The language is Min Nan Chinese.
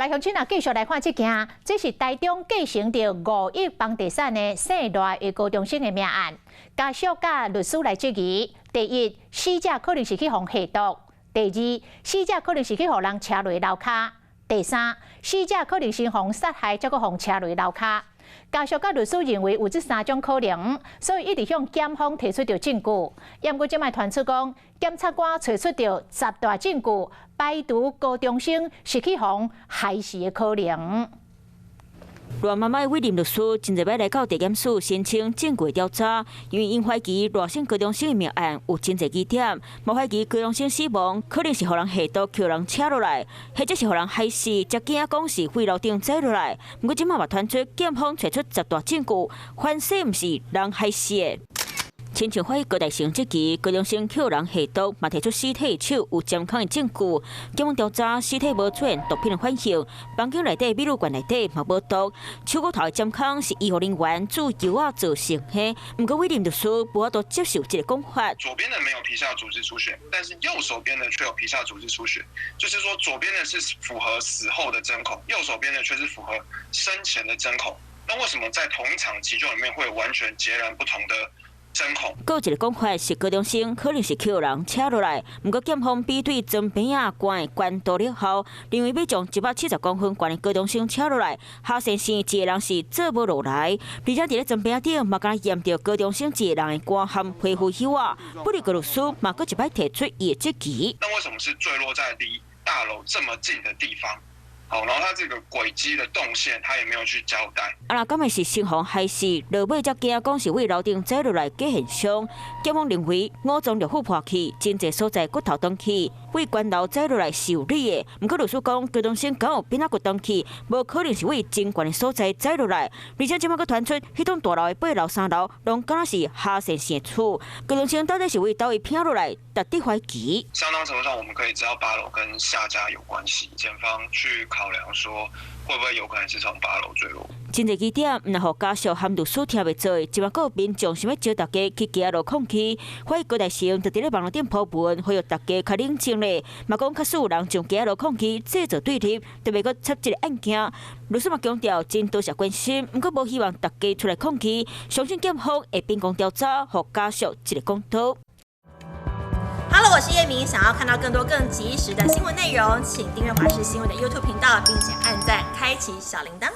來鄉親啊，繼續來看這件，這是台中繼承著5億房地產的姓賴的高中生的命案。家屬佮律師來質疑：第一，死者可能是去予下毒；第二，死者可能是去予人車落樓跤；第三，死者可能先予殺害，才閣予車落樓跤。家屬佮律師認為有這三種可能，所以一直向檢方提出著證據。毋過這擺傳出講，檢察官揣出著十大證據，排除高中生是去予害死的可能。賴媽媽委任律師真濟擺來到地檢署申請證據調查，因為𪜶懷疑賴姓高中生的命案有真濟疑點，嘛懷疑高中生死亡可能是予人下毒，予人車落來，或者是予人害死，才驚講是對樓頂載落來。毋過這擺嘛傳出檢方揣出十大證據，反證毋是人害死的。親像法醫高大成質疑高中生予人下毒，嘛提出屍體手有針孔的證據。檢方調查屍體無出現毒品的反應，房間內底、米乳罐內底嘛無毒，手骨頭的針孔是醫護人員注藥仔造成的。毋過委任律師無法度接受這個講法。左邊的沒有皮下組織出血，但是右手邊的卻有皮下組織出血，就是說左邊的是符合死後的針孔，右手邊的卻是符合生前的針孔。那為什麼在同一場急救裡面會有完全截然不同的針孔？閣有一個講法是高中生可能是予人車落來，毋過檢方比對床邊仔懸的懸度了後，認為欲將170公分懸的高中生車落來，下線線一個人是做無落來，而且佇咧床邊仔頂嘛敢驗著高中生一個人的肝和皮膚屑仔，不利個律師嘛閣一擺提出伊的質疑。那為什麼是墜落在離大樓這麼近的地方？好，然後他這個軌跡的動線，他也沒有去交代。啊，若敢會是先予害死，落尾才驚講是對樓頂載落來假現象。檢方認為五臟六腑破去，真濟所在骨頭斷去，對懸樓載落來是有理的。毋過律師講，高中生敢有邊仔骨斷去，無可能是對真懸的所在載落來。而且這擺閣傳出，彼棟大樓的八樓、三樓，攏敢若是下線線厝。高中生到底是對佗位拚落來，值得懷疑。相當程度上，我們可以知道八樓跟夏家有關係。檢方去考量說，會不會有可能是從八樓墜落？真濟疑點，毋但予家屬和律師聽袂做，這擺閣有民眾想欲招大家去街仔路抗議，法醫高大成就佇咧網路頂鋪文，呼籲大家較冷靜咧。嘛講假使有人將街仔路抗議製造對立，特別閣插這個案件。律師嘛強調，真多謝關心，毋過無希望大家出來抗議，相信檢方會秉公調查，予家屬一個公道。 Hello，我是葉明，想要看到更多更及時的新聞內容，請訂閱華視新聞的 YouTube 頻道，並且按讚，開啟小鈴鐺。